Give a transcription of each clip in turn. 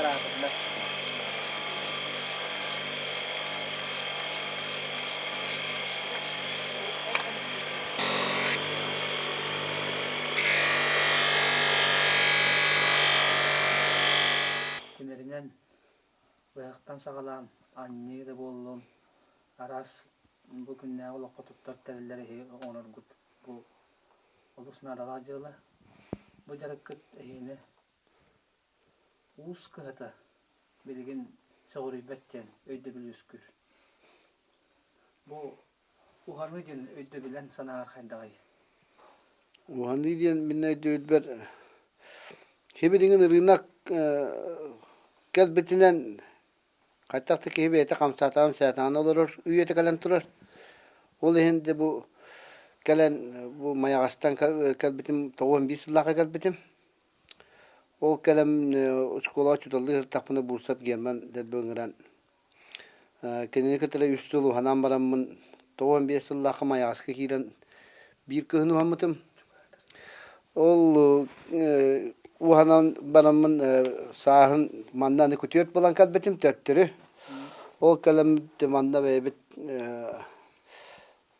ыраатынна. Тимиринэн быһахтан саҕалаан анньыы да буоллун, араас бу күннээҕи олоххо туттар тэриллэр эһиги оҥороргут бу олус наадалаах дьыала. Бу дьарыккыт эһигини уус кыһата билигин сөҕүрүйбэт диэн өйдөбүл үөскүүр. Бу уһаныы диэн өйдөбүлэн санааҕар хайдаҕый? Уһаныы диэн мин өйдөбүлбэр сибилигин ырыынак кэлбитинэн Хайдах да киһи бэйэтэ хамсаатаҕын саатаҕын олорор үйэтэ кэлэн турар. Ол иһин де бу кэлэн бу Майаҕастан кэлбитим 91 сыллаахха кэлбитим. Ол кэлэн оскуолаҕа учууталлыы сырыттахпына Бурсов Герман дэлби ыҥыран кинини кытары үс сыл уһанан бараммын 95 сыллаахха Майаҕаска киирэн биир кыһын уһаммытым. Ол уһанан бараммын сааһын манна аны күтүөт буолан кэлбитим төттөрү. Ол кэлэн манна бэйэбит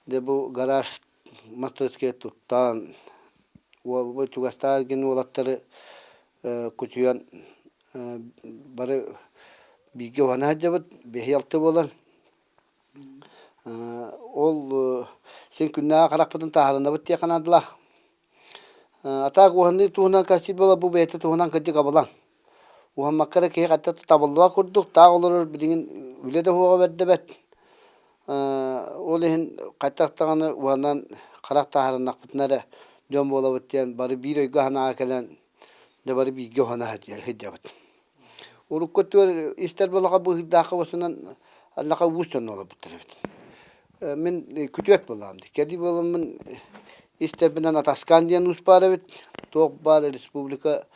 дьэ бу гараж мастарыскыай туттан уолбут чугастаах эргин уолаттары кутуйан бары бииргэ уһана сылдьабыт биһи-алты буолан. Ол син күннээҕи харахпытын таһаарынабыт диэххэ наадалаах. Атаак уһаныы туһунан кэпсиир буола бу бэйэтэ туһунан кырдьык абылаҥ. Уһаммакка эрэ киһи хатта табыллыбат курдук, таах олорор билигин үлэ да уһуоҕа бэрдэбэт. Ол иһин хайдах даҕаны уһанан харах таһаарыннахпытына эрэ дьон буолабыт диэн бары биир өйгө-санааҕа кэлэн дьэ бары бииргэ уһана сылдьабыт. Урукку өттүгэр истэр балаҕа быыһыырдаахха басынан аллаха уус дьон олорбуттар эбит. Мин күтүөт буоллаҕым дии. Кэлии буоламмын истэрбинэн Атаскаан диэн уус баар эбит. Туох баар республика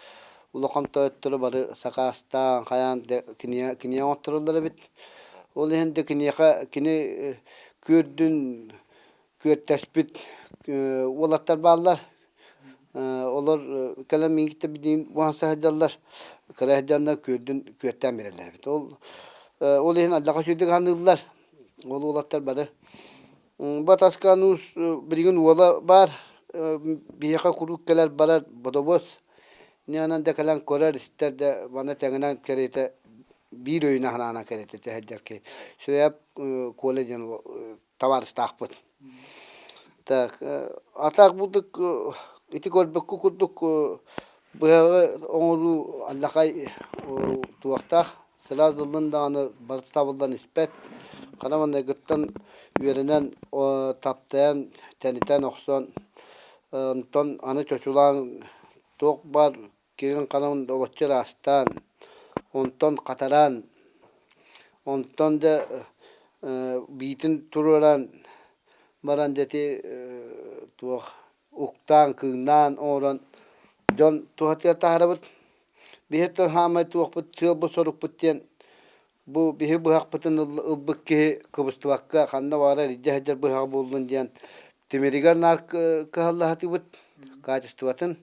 улахан тойотторо бары сакаастаан, хайаан да киниэ киниэ оҥоттороллор эбит. Ол иһин да киниэхэ кини күөрдүн күөртэспит уолаттар бааллар. Олор кэлэн миигиттэн билигин уһанса сылдьаллар. Кыра сылдьаннар күөрдүн күөртээн биэрэллэр эбит. Ол ол иһин аллаха сүүрдүк саныыллар. Ол уолаттар бары. Батаскан уус билигин уола баар. Биһиэхэ куруук кэлэр барар бодобуос. Ньанан да кэлэн көрөр истэр да маны тэҥинэн кэриэтэ биир өйүнэн санаанан кэриэтэ тэһэрдэр киһи. Сүрээп Коля диэн табаарыстаахпыт. Так, а так будук ити көрбөккө курдук быһаҕы оҥоруу алдьархай туохтаах сразу ыллын даҕаны барыта табыллан испэт. Хара маҥнайгыттан үөрэнэн таптайан, тэнитэн охсон, онтон аны чочулаан туох баар кириҥ-хараҥын олоччу ыраастаан, онтон хатаран, онтон дьэ биитин туруоран баран дьэ ити туох уктаан, кыҥнаан оҥорон дьон туһатыгар таһаарабыт. Биһиэттэн хаамай туохпут сыалбыт-сорукпут диэн Бу биһи быһахпытын ылбыт киһи кыбыстыбакка ханна баҕарар илдьэ сылдьар быһаҕа буоллун диэн тимиригэр наар кыһаллаһатыбыт качествотын.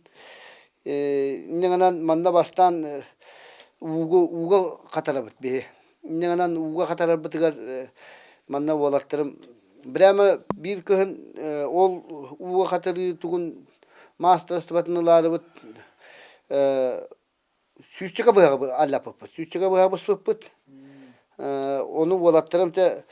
Инньэ гынан манна бастаан ууга ууга хатарабыт биһи. Инньэ гынан ууга хатарарбытыгар манна уолаттарым прямо биир кыһын ол ууга хатарыы тугун маастарыстыбатын ылаарыбыт Сүүсчэкэ быһаҕы аллаппыппыт, сүүсчэкэ быһаҕы быспыппыт. Ону уолаттарым те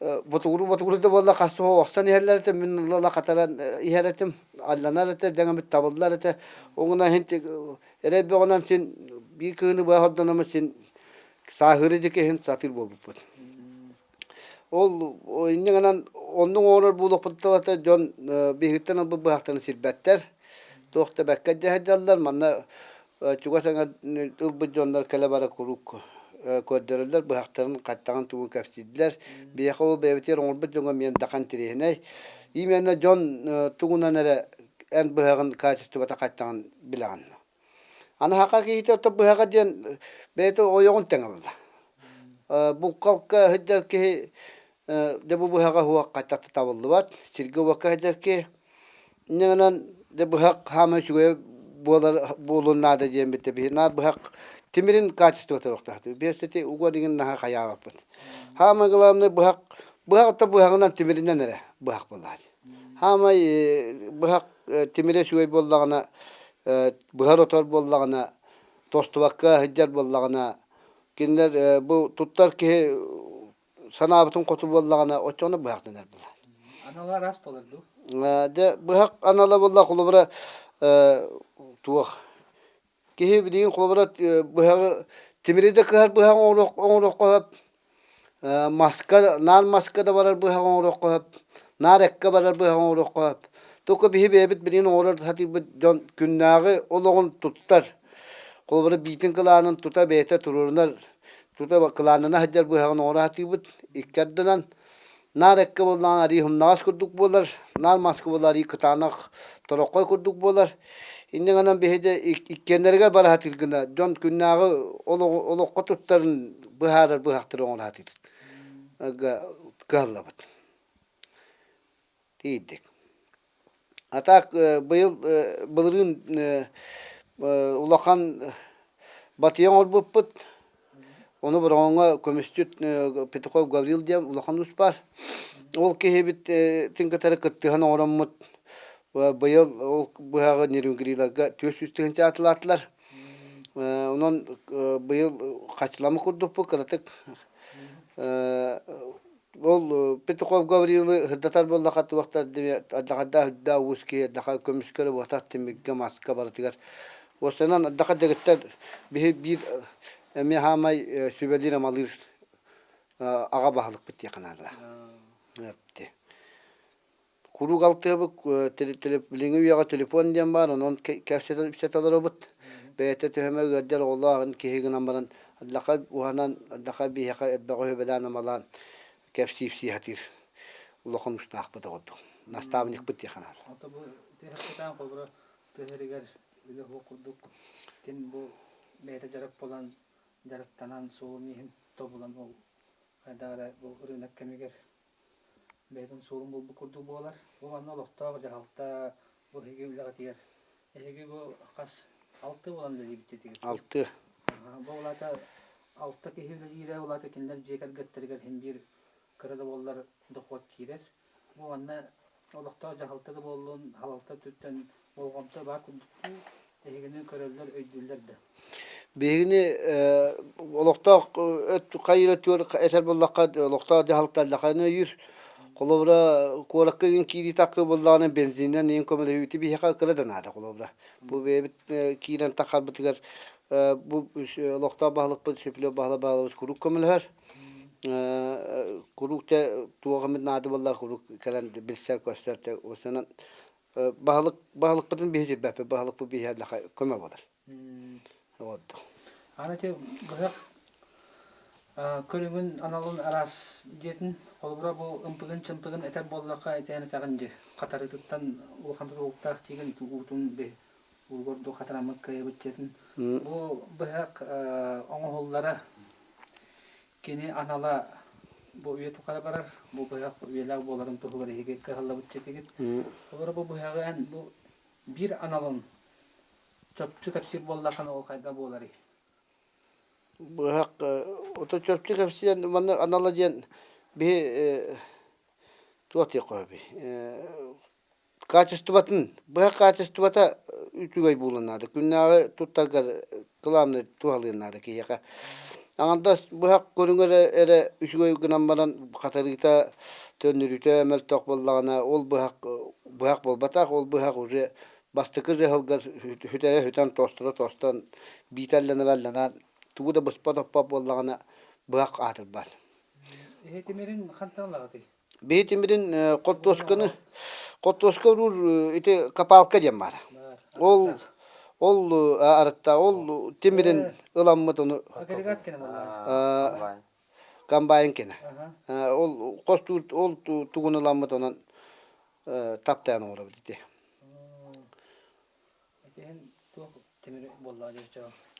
ботугуруу-ботугуруу да буолла хас охсон иһэллэр этэ, мин ыла хатаран иһэр этим, алланар этэ, дэҥэбит табыллар этэ. Оҥунан иһин эрэй бөҕөнөн син биир кыһыны быһа хордономмут син сааһыыры диэки иһин сатыыр буолбуппут. Ол инньэ гынан оннук оҥорор буолуохпут тылата дьон биһигиттэн ылбыт быһахтарын сирбэттэр. Туох да бэккэ дьэ сылдьаллар. Манна чугас эҥэр ылбыт дьоннор кэлэ-бара куруук көрдөрөллөр, быһахтарын хаттаҕын тугу кэпсииллэр. Биһиэхэ ол бэйэбитигэр оҥорбут дьоҥҥо эмиэ дахан интэриэһинэй. Именно дьон тугунан эрэ эн быһаҕын качествота хаттаҕын билэҕин. Аны саха киһитэ ото быһаҕа диэн бэйэтэ ойоҕун тэҥэ буолла. Булкалка сылдьар киһи дьэ бу быһаҕа суох хайдах да табыллыбат. Сиргэ-уокка сылдьар киһи инньэ гынан дьэ быһах хаамай үчүгэй буолар буолуон наада диэн биһи наар быһах Тимирин качествота туохтаахтыы. Биэстэти угуа дигин наһаа хайаабаппыт. Хаамай главное быһах быһах да быһаҕынан тимиринэн эрэ быһах буоллаҕа. Хаамай быһах тимирэ үчүгэй буоллаҕына быһар отор буоллаҕына тостубакка сылдьар буоллаҕына кинилэр бу туттар киһи санаабытын хоту буоллаҕына оччоҕуна быһах дэнэр буолар. Анала араас буолар дуу? Дьэ быһах анала буолла холобура туох Киһи билигин холобура быһаҕы тимири да кыһар быһах оҥоруохха сөп, маска наар маска да барар быһах оҥоруохха сөп, наар эккэ барар быһах оҥоруохха сөп. Только биһи бэйэбит билигин оҥорор сатыырбыт дьон күннээҕи олоҕун туттар. Холобура биитин кылаанын тута бэйэтэ туруорунар, тута кылааннана сылдьар быһаҕын оҥоро сатыыбыт икки ардынан. Наар эккэ буоллаҕына арыы сымнаҕас курдук буолар, наар маска буолла арыы кытаанах тороххой курдук буолар. Инньэ гынан биһиги иккиэннэригэр бара сатыыр гына дьон күннээҕи олоххо туттарын быһаарар быһахтары оҥоро сатыыр кыһаллабыт. Тиийдик. А так быйыл былырыын улахан батыйа оҥорбуппут. Ону Бороҕоҥҥо көмүсчүт Петухов Гаврил диэн улахан уус баар. Ол киһибит тин кытары кыттыһан оҥороммут быйыл ол быһаҕы Нерюнгриларга 400 тыһыынча атылаатылар. Онон быйыл хачыламы курдукпут кыратык Ол Петухов Гаврилы сырдатар буоллахха туох да алдьархайдаах үрдээх уус киһи эрдэхэ көмүскэ эрэ буотах тимиргэ маска барытыгар уопсайынан ардаха дэгиттэр биһи биир эмиэ хаамай сүбэлиир-амалыыр аҕа баһылыкпыт диэххэ наадалаах. Куруук алтыһабыт, билиҥҥи үйэҕэ телефон диэн баар, онон кэпсэтэ олоробут. Бэйэтэ төһөмө ыалдьар оҕолоох киһи гынан баран, ардахха уһанан, ардахха биһиэхэ элбэҕи сүбэлээн-амалаан кэпсиипсии сатыыр улахан устаахпыт оҕордук. Наставникпыт диэххэ наада. Ото бу тыһыттаан холобура тыһырыгар үлэ суох курдук ким бу бэйэтэ дьарык буолан дьарыктанан суолун иһин тобулан ол хайдах эрэ бу рынок кэмигэр бэйэтин суолун булбут курдук буолар. Бу манна олохтоох дьаһалта бу эһиги үлэҕитигэр эһиги бу хас алты буолан үлэлиибит диэтигит? Алты. Бу улаата алта киһи үлэлиирэ, улаата кинилэр дьиэ кэргэттэригэр син биир кыра да буоллар дохуот киирэр. Бу манна олохтоох дьаһалта да буоллун, халалта өттүттэн болҕомто баар курдук дуу, эһигини көрөллөр, өйдүүллэр да? Биһигини олохтоох хайыра түөр этэр буоллахха олохтоох дьаһалта аллаханы өйүүр. Холобура, куоракка иҥин киирии такы буоллаҕына бензининэн иҥин көмөлөһүүтү биһиэхэ кыра да наада холобура. Бу бэйэбит киирэн тахарбытыгар бу олохтоох баһылыкпыт Шеплев Баһылай Павлович куруук көмөлөһөр. Куруук те туох эмит наада буолла куруук кэлэн билсэр көстөр те осынан баһылык баһылыкпытын биһи сирбэппит баһылыкпыт биһиэхэ көмө буолар. Вот. Аны ити быһах көрүҥүн аналын араас диэтин холобура бу ымпыгын-чымпыгын этэр буоллахха итээн этэҕин дии хатарыытыттан улахан тутулуктаах диигин уутун ууга ордук хатараммыт кыайабыт диэтин бу быһах оҥоһуллара кини анала бу үйэ тухары барар бу быһах үйэлээх буоларын туһугар эһиги кыһаллыбыт диэтигит холобура бу быһаҕы эн бу биир аналын Чопчу кэпсиир буоллаххына ол хайдах буоларый? Быһах ото чопчу кэпсиэн манна анала диэн биһи туох диэххэ сөбүй качествотын быһах качествота үчүгэй буолуон наада күннээҕи туттаргар кылааннай туһалыан наада киһиэхэ аҥардас быһах көрүҥэ эрэ эрэ үчүгэй гынан баран хатарыыта төннөрүүтэ мөлтөх буоллаҕына ол быһах быһах буолбатах ол быһах уже Бастакы дьаһалгар сүтэрэ сүтэн, тосторо тостон, биитэ алланара-алланан, тугу да быспат-оппот буоллаҕына, быһах аатырбат. Эһи тимирин хантан ылаҕытый? Биһи тимирин хортуосканы хортуоска уруур ити копалка диэн баар. Ол ол арытта ол тимирин ыламмыт ону Агрегат кэнэ буоллаҕа. комбайн кэнэ. Ол хостуур ол тугун ыламмыт онон таптаан оҥоробут ити.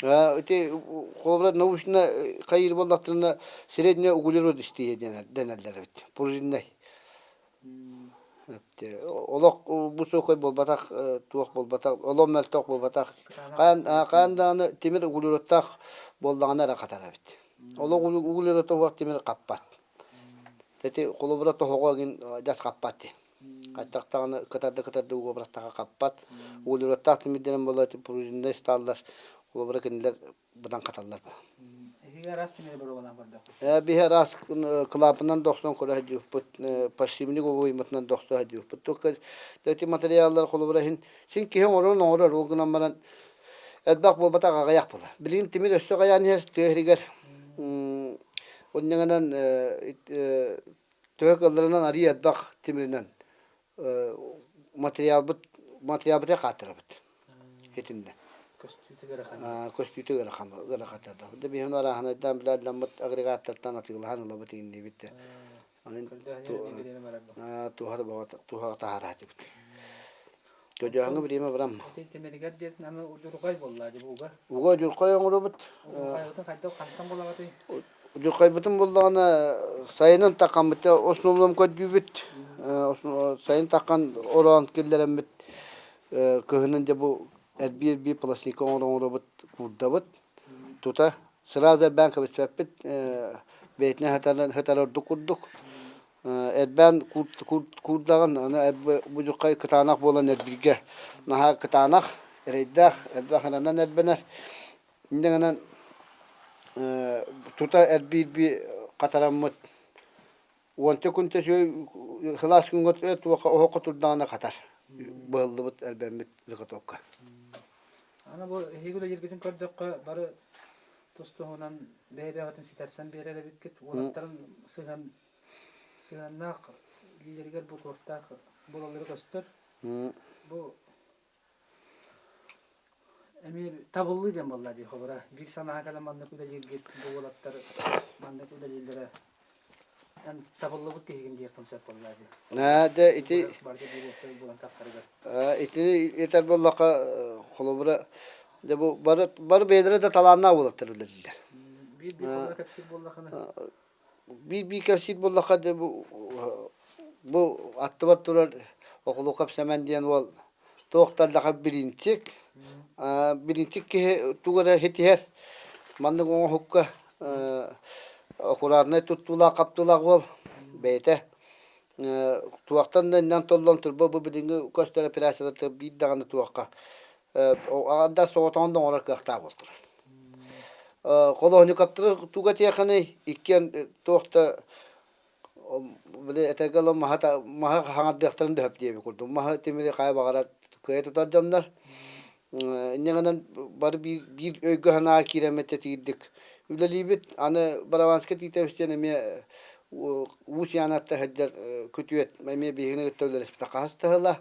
Ити холобура научно хайыыр буоллахтарына средняя углеродистые дэнэллэр эбит пружиннай. Олох бу суокай буолбатах, туох буолбатах, олох мөлтөх буолбатах. Хаан хаан даҕаны тимир углеродтаах буоллаҕына эрэ хатар эбит. Олох углерода суох тимир хаппат. Ити холобура тоһоҕо игин дьас хаппат дии. Хайдах даҕаны кытарда-кытарда ууга бырахтахха хаппат. Углеродтаах тимирдэрин буолла пружиннай сталлар холобура кинилэр быдан хаталлар. Эһиги араас тимири боруобалаан көрдөххүт. Биһи араас кылаапынан да охсон көрө сылдьыбыппыт, подшипник обойматынан да охсо сылдьыбыппыт. Только эти материаллар холобура иһин син киһи оҥорон оҥорор, ол гынан баран элбэх буолбатах аҕыйах буолар. Билигин тимир өссө аҕыйаан иһэр тыа иһигэр онньаҥынан төһө кыалларынан арыый элбэх тимиринэн материалбыт материалбытын хааттарабыт итиннэ Көстүүтэ ыарахан. Көстүүтэ ыарахан ыарахаттарда. Да биһин арааһынайдаан билээдламмыт агрегаттартан атыылаһан ылабыт иҥнибит да. Туһа туһаҕа таһаараатыбыт. Көдьөөҥҥө бириэмэ барам. Ити тимиригэр диэтин аны удьурҕай буолла дии уга. Уга удьурҕай оҥоробут. Удьурҕайбытын хайдах хантан булаҕытый? Удьурхайбытын буллаҕына сайынын таххаммыт основном көрдүүбүт. Сайын таххан ороон киллэрэммит кыһынын дьэ бу эрбии-эрбии пластика оҥоро оҥоробут куурдабыт. Тута сразу эрбээн кэбиспэппит бэйэтинэн сытар ордук курдук. Эрбээн куурдаҕын аны будьурхай кытаанах буолан эрбииргэ наһаа кытаанах, эрэйдээх, элбэх ыранан эрбэнэр. Инньэ гынан тута эрбиирбии хатараммыт уонча күн төсүө сылаас күҥҥэ туохха оһоххо турдаҕына хатар быһыллыбыт элбэммит заготовка. Аны бу эһиги үлэлииргитин көрдөххө бары тус-туһунан бэйэ-бэйэҕитин ситэрсэн биэрэр эбиккит. Уолаттарын сыһыан сыһыаннаах илиилэригэр бу туохтаах буолаллара көстөр. Бу Эмиэ табыллыы диэн буолла дии холобура биир санаа кэлэн маннык үлэлииргит бу уолаттар маннык үлэлииллэрэ эн табыллыбыт киһигин диэххин сөп буолла дии. Ээ дьэ ити Барыта биир уопсай буолан таххарыгар. итини этэр буоллахха холобура дьэ бу бары бары бэйэлэрэ да талааннаах уолаттар үлэлииллэр. Биир биир холобура кэпсиир буоллахына Биир-биир кэпсиир буоллахха дьэ бу бу аттыбар турар Охлуков Сэмэн диэн уол туох да элбэх бириинчик бириинчик киһи тугу эрэ ситиһэр маннык оҥоһукка аккуратнай туттуулаах-хаптыылаах уол бэйэтэ туохтан да иннэн толлон турба бу билиҥҥи көстөр операцияларга биир даҕаны туохха аҥардас соҕотоҕун да оҥорор кыахтаах буолтулар. Холоонньукаптары туга этиэххиний иккиэн туох да били этэргэ дылы маһы маһы хаҥардыахтарын да сөп диэбит курдук маһы тимири хайа баҕарар кыайа тутар дьоннор инньэ гынан бары биир биир өйгө-санааҕа киирэммит тэтигирдик үлэлиибит аны Барабанскай Титович диэн эмиэ Уус Яанатта сылдьар күтүөт эмиэ биһигини кытта үлэлэспитэ хаһыс да сыла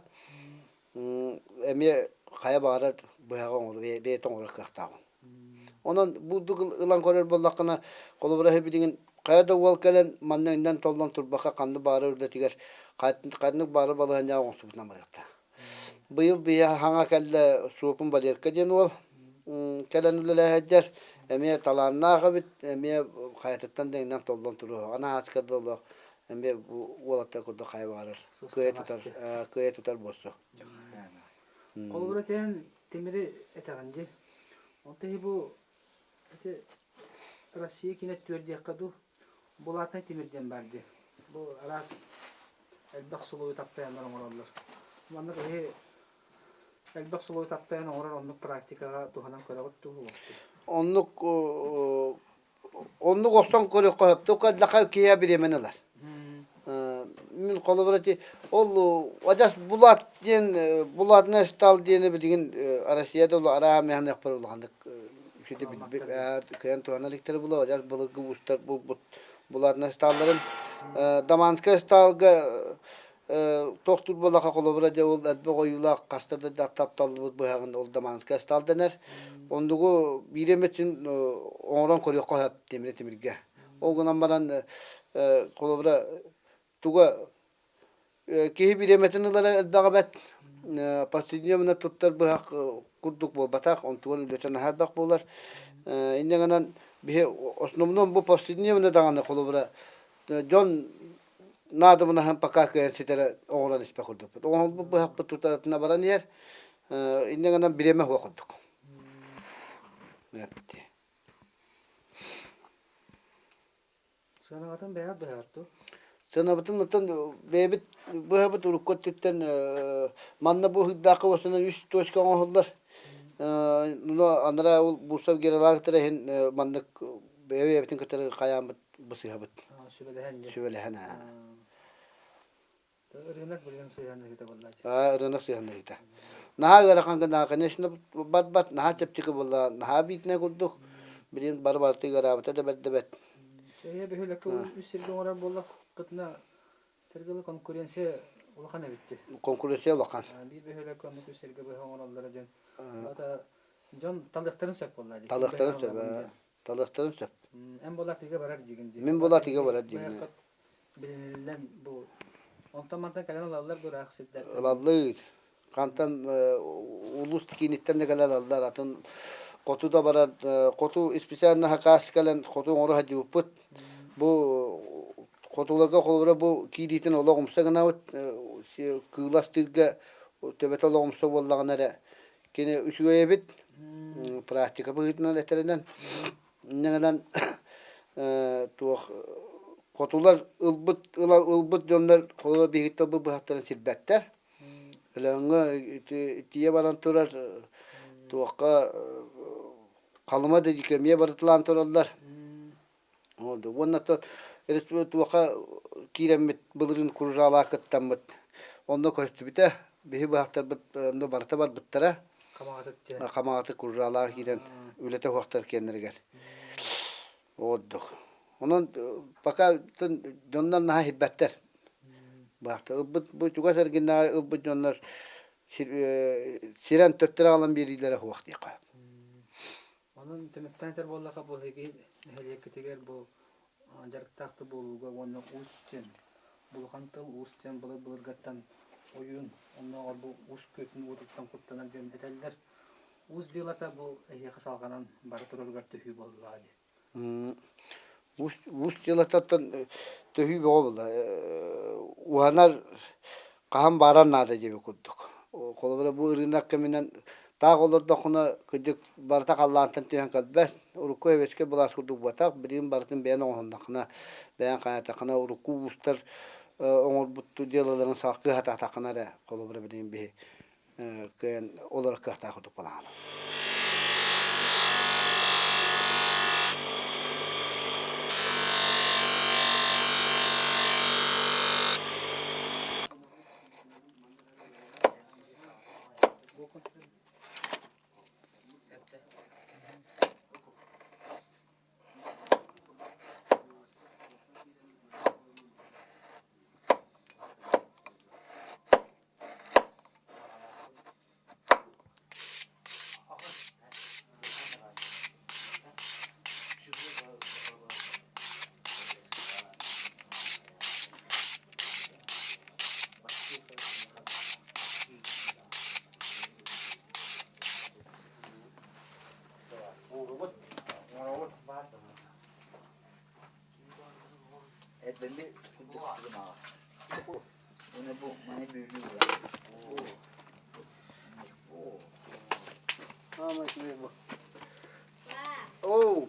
эмиэ хайа баҕарар быһаҕы оҥорор бэйэтэ оҥорор кыахтааҕын. Онон бурдук ылан көрөр буоллаххына, холобура билигин хайа да уол кэлэн манна иннэн толлон турбакка ханнык баҕарар үлэтигэр ханнык баҕарар балаһыанньаҕа оҥостубутунан барыахтаах. Быйыл биһиэхэ хаҥа кэллэ Суопун Валерка диэн уол кэлэн үлэлээһэддэр эмиэ талааннаах эбит, эмиэ хайатыттан да иҥнэн толлон туруо. Анаһааска да олох эмиэ бу уолаттар курдук хайа баҕарар кыайа тутар кыайа тутар буолсу. Холобура этэн тимири этэҕин дии. Онто иһи бу ити Россия киинэ түөрдиэххэ дуу булатнай тимир диэн баар дии. Бу араас элбэх сулуйу таптайаннар оҥороллор. Маннык иһи элбэх сулуйу таптайан оҥорор оннук практикаҕа туһанан көрөҕүт дуу? Оннук Оннук охсон көрүөххэ сөп. Только длаха киһи бириэмэни ылар. Мин холобура ити ол адьас Булат диэн Булатный стал диэни билигин Россияда араа механыахпар улаханнык үчүгэй кыайан туһана иликтэрэ буолуо. Адьас былыргы уустар булбут Булатный сталларын Даманскай сталга Тохтуур буоллахха холобура дьэ ол элбэх ойуулаах хаста да тапталлыбыт быһаҕын ол Даманскай астаал дэнэр. Оннугу биир эмэ син оҥорон көрүөххэ сөп тимири тимиргэ. Ол гынан баран холобура туга киһи бириэмэтин ылара элбэҕэ бэрт. Повседневно туттар быһах курдук буолбатах, онтугар үлэтэ наһаа элбэх буолар. Инньэ гынан биһи основном бу повседневно даҕаны холобура дьон. наадабынаһан пока кыайан ситэрэ оҥорон испэ курдукпут. Оҥорбут быһахпыт тутатына баран иһэр. Инньэ гынан бириэмэ суох курдук. Сыанаҕытын бэйэҕит быһаҕыт дуу? Сыанабытын оттон бэйэбит быһабыт урукку өттүттэн манна бу ыһыктаахха уосанан үс точка оҥоһуллар. Ну анараа ол бурсар гералаахтара иһин маннык бэйэ-бэйэбитин кытары хайааммыт бысыһабыт. Сүбэлэһэн дьэ. Сүбэлэһэн аа. Ырыынак билигин сыһыаннаһыыта буоллааччы. Аа, ырыынак сыһыаннаһыыта. Наһаа ыарахан гына, конечно, барбат, наһаа чэпчэки буолла, наһаа биитинэ курдук. Билигин бары барыта ыараабыта да бэрдэ Эһэ бөһүөлэккэ үс сиргэ оҥорор буоллаххытына, тэргили конкуренция улахан эбит дии. Конкуренция улахан. Биир бөһүөлэккэ оннук үс сиргэ быһа оҥороллоро диэн. Ата дьон талыахтарын сөп буолла дии. Талыахтарын сөп. Талыахтарын сөп. Эн буолла тыга барар диигин дии. Мин буолла тыга барар диибин. Билиниллэн бу онтон мантан кэлэн ылаллар быраах сирдэр. Ылаллар. Хантан улуус кииниттэн да кэлэн ылаллар. Атын хоту да барар, хоту специально хакаас кэлэн хоту оҥоро сылдьыбыппыт. Бу хотуларга холобура бу киириитин олох умса гынабыт. Кыыла астыырга төбөтө олох умса буоллаҕына эрэ кини үчүгэй эбит. Практика быһыытынан этэринэн Инньэ гынан туох хотулар ылбыт ылбыт дьоннор холобура биһиги ылбыт быһахтарын сирбэттэр. Өлөөҥҥө итиэ баран турар туохха Халыма да диэки эмиэ барытылаан тураллар. Уонна туохха киирэммит былырыын кружалаах кыттаммыт онно көстүбүтэ. Биһи быһахтарбыт онно барыта барбыттара. Хамаҕатык диэн. Хамаҕатык кружалаах киирэн үлэтэ суохтар киэннэригэр. Ордук. Онон пока дьоннор наһаа иһирбэттэр. Баахта ылбыт бу чугас эргиннээҕи ылбыт дьоннор сирэн төттөрү аҕалан биэриилэрэ суох диэххэ. Онон түмүктээн этэр буоллахха, бу эһиги нэһилиэккитигэр бу дьарыктаах да буолууга уонна уус диэн булухан тыл, уус диэн былыр-былыргаттан ойуун, оннооҕор бу уус күөтүн уотуттан куттанар диэн этэллэр. Уус дьыалата бу эһиэхэ салҕанан бара турарыгар төһүү буоллаҕа дии. Уус дьыалатыттан төһүү бөҕө буолла. Уһанар хаһан баарар наада диэбит курдук. Холобура бу ырыынак кэминэн таах олордоххуна кырдьык барыта халлаантан түһэн кэлбэт. Урукку эбэскэ былаас курдук буолбатах. Билигин барытын бэйэн оҥоһуннаххына, бэйэн хайаатаххына урукку уустар оҥорбут дьыалаларын салгыы сатаатаххына эрэ холобура билигин биһи кыайан олорор кыахтаах курдук балаҕан. Оо.